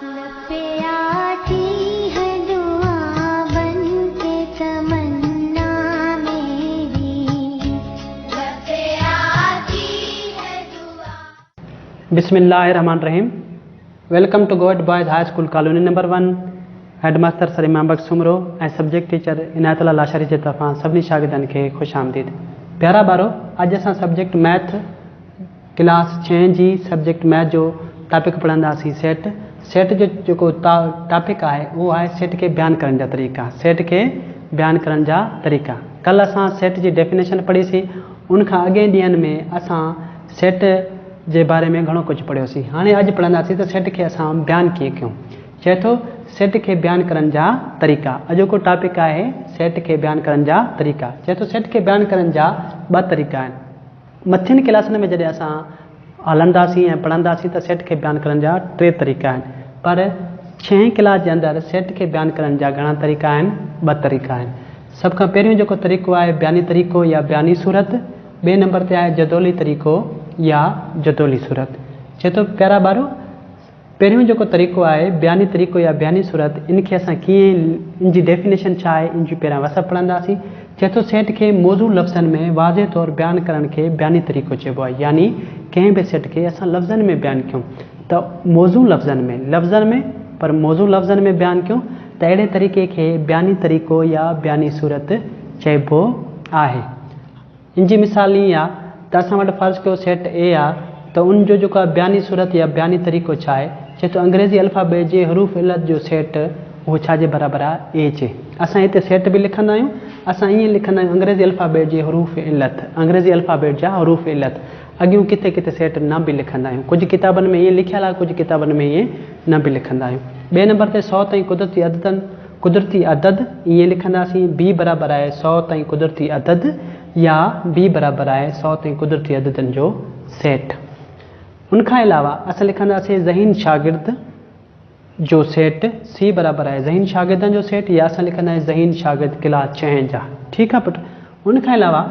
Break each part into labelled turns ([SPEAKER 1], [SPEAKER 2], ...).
[SPEAKER 1] لب پي آتي هي دعا بن ڪي تمنا ميري لب پي آتي هي دعا.
[SPEAKER 2] بسم الله الرحمٰن الرحيم welcome to govt boys high school colony number one head master sir Imam Bakhsh Soomro ۽ subject teacher Inayat Ullah Lashari جي طرفان سڀني شاگردن کي خوش آمديد پيارا ٻارو اڄ اسان سبجيڪٽ ميٿ ڪلاس ڇهين جي سبجيڪٽ ميٿ جو ٽاپڪ پڙهنداسين سيٽ سيٽ جو جيڪو ٽاپڪ آهي اهو آهي سيٽ کي بيان ڪرڻ جا طريقا سيٽ کي بيان ڪرڻ جا طريقا ڪل اسان سيٽ جي ڊيفينيشن پڙهيسين ان کان اڳئين ڏينهن ۾ اسان سيٽ جي باري ۾ گهڻو ڪجهه پڙهيوسين هاڻي اڄ پڙهنداسين ته سيٽ کي اسان بيان ڪيئن ڪيون چئي ٿو سيٽ کي بيان ڪرڻ جا طريقا اڄوڪو ٽاپڪ آهي سيٽ کي بيان ڪرڻ جا طريقا چئي ٿو سيٽ کي بيان ڪرڻ جا ٻه طريقا آهن. مٿين ڪلاسن ۾ جڏهن اسان هلنداسين ۽ پڙهنداسين ته سيٽ کي بيان ڪرڻ جا ٽي طريقا آهن پر ڇهين ڪلاس جي اندر سيٽ کي بيان ڪرڻ جا گهڻا طريقا آهن؟ ٻه طريقا آهن. سڀ کان پهريون جيڪو طريقو آهي بياني طريقو يا بياني صورت، ٻئي نمبر تي آهي جدولي طريقو يا جدولي صورت. چئي ٿو پيارا ٻارو! پهريون جيڪو طريقو آهي بياني طريقو يا بياني صورت ان کي اسان ڪيئن ان جي ڊيفينيشن ڇا آهي ان جي پهريان وصف پڙهنداسين. چئي ٿو سيٽ کي موضوع لفظن ۾ واضح طور بيان ڪرڻ کي بياني طريقو چئبو آهي يعني ڪنهن به سيٽ کي اسان لفظن ۾ بيان ڪيون ته موضوع لفظن ۾ لفظن ۾ پر موضوع لفظن ۾ بيان ڪيون ته اهڙي طريقي کي بياني طريقو يا بياني صورت چئبو آهي. ان جي مثال ائين آ ته اسان وٽ فرض ڪيو سيٽ اي آ ته ان جو جيڪو آ بياني صورت يا بياني طريقو ڇا آهي؟ چئي ٿو انگريزي الفابيٽ جي حروف علت جو سيٽ اهو ڇا جي برابر آ؟ اي جي. اسان هتي سيٽ به لکندا آهيون اسان ائين لکندا آهيون انگريزي الفابيٽ جي حروف علت انگريزي الفابيٽ جا حروف علت اڳيون ڪٿي ڪٿي سيٽ نه به لکندا آهيون ڪجهه ڪتابن ۾ ائين لکيل آ ڪجهه ڪتابن ۾ ائين نه به لکندا آهيون. ٻئي نمبر تي سؤ تائين قدرتي عددن قدرتي عدد ائين لکنداسين، بي برابر آهي سؤ تائين قدرتي عدد يا بي برابر آهي سؤ تائين قدرتي عددن جو سيٽ. ان کان علاوه اسان لکنداسين ذهين شاگرد جو سيٽ سي برابر آهي ذهين شاگردن جو سيٽ يا اسان لکندا آهيون ذهين شاگرد ڪلاس ڇهين جا. ٺيڪ آهي پٽ. ان کان علاوه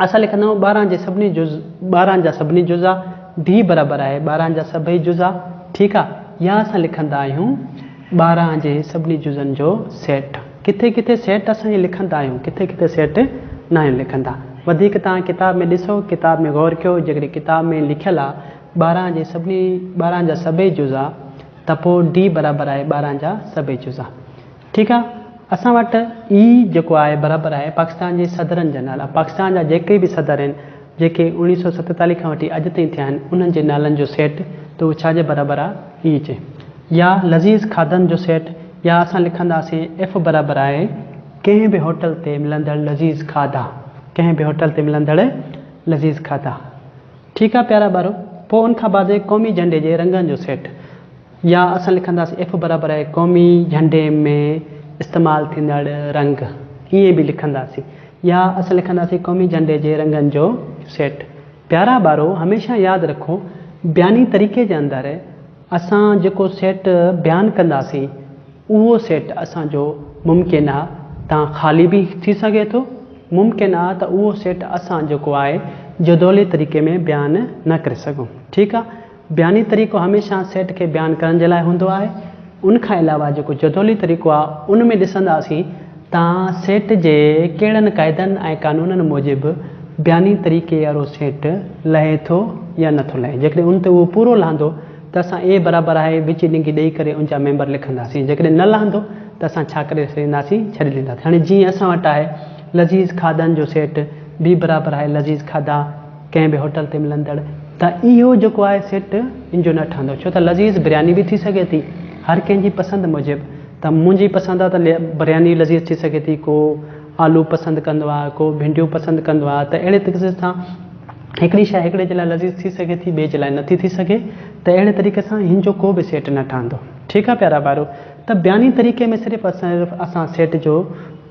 [SPEAKER 2] اسان لکندا آهيون 12 جي سڀني جز 12 جا سڀني جزا ڊي برابر آهي 12 جا سڀئي جزا ٺيڪ آ يا اسان لکندا آهيون 12 جي سڀني جزن جو سيٽ ڪٿي ڪٿي سيٽ اسان ائين لکندا آهيون ڪٿي ڪٿي سيٽ ناهيون لکندا وڌيڪ توهان ڪتاب ۾ ڏسو ڪتاب ۾ غور ڪيو جيڪڏهن ڪتاب ۾ لکيل آ 12 جي سڀني 12 جا سڀئي جزا ته پوء ڊي برابر آهي 12 جا سڀئي جزا ٺيڪ آ اسان وٽ اي جيڪو آهي برابر آهي پاڪستان جي صدرن جا نالا پاڪستان جا جيڪي به صدر آهن جيڪي 1947 کان وٺي اڄ تائين ٿيا آهن انهن جي نالن جو سيٽ ته اهو ڇا جي برابر آ اي جي يا لذيذ کاڌن جو سيٽ يا اسان لکنداسين ايف برابر آهي ڪنهن به هوٽل تي ملندڙ لذيذ کاڌا ڪنهن به هوٽل تي ملندڙ لذيذ کاڌا ٺيڪ آ پيارا ٻارو پوء ان کان بعد قومي جهنڊي جي رنگن جو سيٽ يا اسان لکنداسين ايف برابر آهي قومي جهنڊي ۾ استعمال ٿيندڙ رنگ ائين به لکنداسين يا اسان لکنداسين قومي جهنڊي جي رنگن جو سيٽ. پيارا ٻارو هميشه ياد رکو بياني طريقي جي اندر اسان جيڪو سيٽ بيان ڪنداسين اهو سيٽ اسان جو ممڪن آ ته خالي به ٿي سگهي ٿو ممڪن آ ته اهو سيٽ اسان جيڪو آهي جدولي طريقي ۾ بيان نه ڪري سگهون ٺيڪ آ. بياني طريقو هميشه سيٽ کي بيان ڪرڻ جي لاء هوندو آهي. ان کان علاوه جيڪو جدولي طريقو آهي ان ۾ ڏسنداسين ته سيٽ جي ڪهڙن قاعدن ۽ قانونن موجب بياني طريقي وارو سيٽ لهي ٿو يا نه ٿو لهي. جيڪڏهن ان تي اهو پورو لهندو ته اسان اي برابر آهي وچ ڏنگي ڏئي ڪري ان جا ميمبر لکنداسين. جيڪڏهن نه لهندو ته اسان ڇا ڪري ڇڏينداسين ڇڏي ڏينداسين. هاڻي جيئن اسان وٽ آهي لذيذ کاڌن جو سيٽ بي برابر آهي لذيذ کاڌا. ڪنهن به هوٽل تي ملندڙ ته اهو جيڪو آهي سيٽ ان جو نه ٺهندو ڇو ته لذيذ برياني به ٿي سگهي ٿي هر ڪنهن جي پسند موجب ته منهنجي پسند آهي ته برياني لذيذ ٿي سگهي ٿي ڪو آلو پسند ڪندو آهي ڪو ڀينڊيون پسند ڪندو آهي ته اهڙي طريقي سان هڪڙي شيء هڪڙي جي لاء لذيذ ٿي سگهي ٿي ٻئي جي لاء نٿي ٿي سگهي ته اهڙي طريقي سان هن جو ڪو به سيٽ نه ٺهندو ٺيڪ آهي پيارا ٻارو ته بياني طريقي ۾ صرف صرف اسان سيٽ جو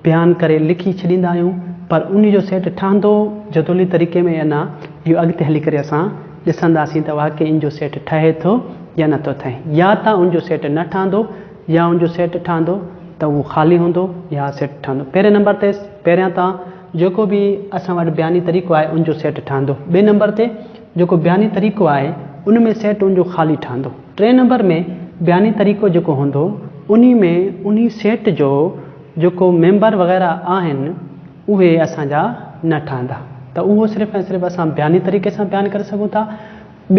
[SPEAKER 2] بيان ڪري لکي ڇڏيندا آهيون پر انهي جو سيٽ ٺهندو جدولي طريقي ۾ يا نه اهو اڳتي هلي ڪري اسان ڏسنداسين ته واقعي ان جو سيٽ ٺهي ٿو يا نه ٿو ٺهي يا ته ان جو سيٽ نه ٺهندو يا ان جو سيٽ ٺهندو ته اهو خالي هوندو يا سيٽ ٺهندو پهرين نمبر تي پهريان تان جيڪو به اسان وٽ بياني طريقو آهي ان جو سيٽ ٺهندو ٻئي نمبر تي جيڪو بياني طريقو آهي ان ۾ سيٽ ان جو خالي ٺهندو ٽئين نمبر ۾ بياني طريقو جيڪو هوندو انهي ۾ انهي سيٽ جو جيڪو ميمبر وغيره آهن اهي اسان جا نه ٺهندا ته اهو صرف ۽ صرف اسان بياني طريقي سان بيان ڪري سگهون ٿا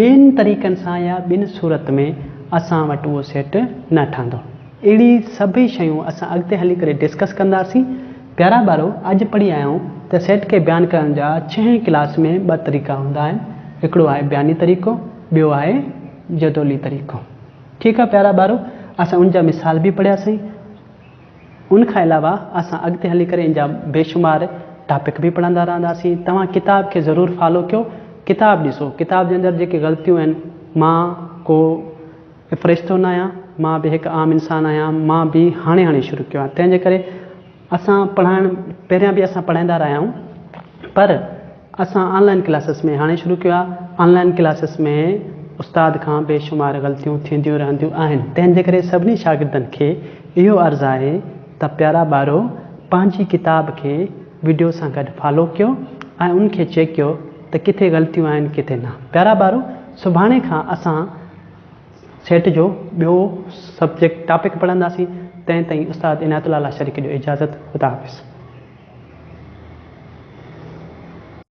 [SPEAKER 2] ٻين طريقن سان يا ٻين صورت ۾ اسان وٽ اهو سيٽ نه ٺهندو. اهڙي سڀئي شيون اسان اڳتي هلي ڪري ڊسڪس ڪنداسين. پيارا ٻارو اڄ پڙهي آيا آهيون ته سيٽ کي بيان ڪرڻ جا ڇهين ڪلاس ۾ ٻه طريقا هوندا آهن هڪڙو آهي بياني طريقو ٻيو آهي جدولي طريقو. ٺيڪ آهي پيارا ٻارو اسان ان جا مثال به پڙهياسين. ان کان علاوه اسان اڳتي هلي ڪري ان جا بيشمار ٽاپڪ به پڙهندا رهنداسين. توهان ڪتاب کي ضرور فالو ڪيو. ڪتاب ڏسو. ڪتاب جي اندر جيڪي غلطيون آهن مان ڪو فرشتو نه آهيان مان به هڪ عام انسان آهيان مان به هاڻي هاڻي شروع ڪيو آهي تنهن جي ڪري اسان پڙهائڻ پهريان به اسان پڙهائيندا رهيا آهيون پر اسان آن لائن ڪلاسز ۾ هاڻي شروع ڪيو آهي آن لائن ڪلاسز ۾ استاد کان بي شمار غلطيون ٿينديون رهنديون آهن تنهن جي ڪري سڀني شاگردن کي اهو عرض آهي ته پيارا ٻارو پنهنجي ڪتاب کي وڊيو سان گڏ فالو ڪيو ۽ ان کي چيڪ ڪيو ته ڪٿي غلطيون آهن ڪٿي نه پيارا ٻارو سڀاڻي کان اسان سيٽ جو ٻيو سبجيڪٽ ٽاپڪ پڙهنداسين تنهن تائين استاد عنايت الله لاشاري کي ڏيو اجازت خدا حافظ.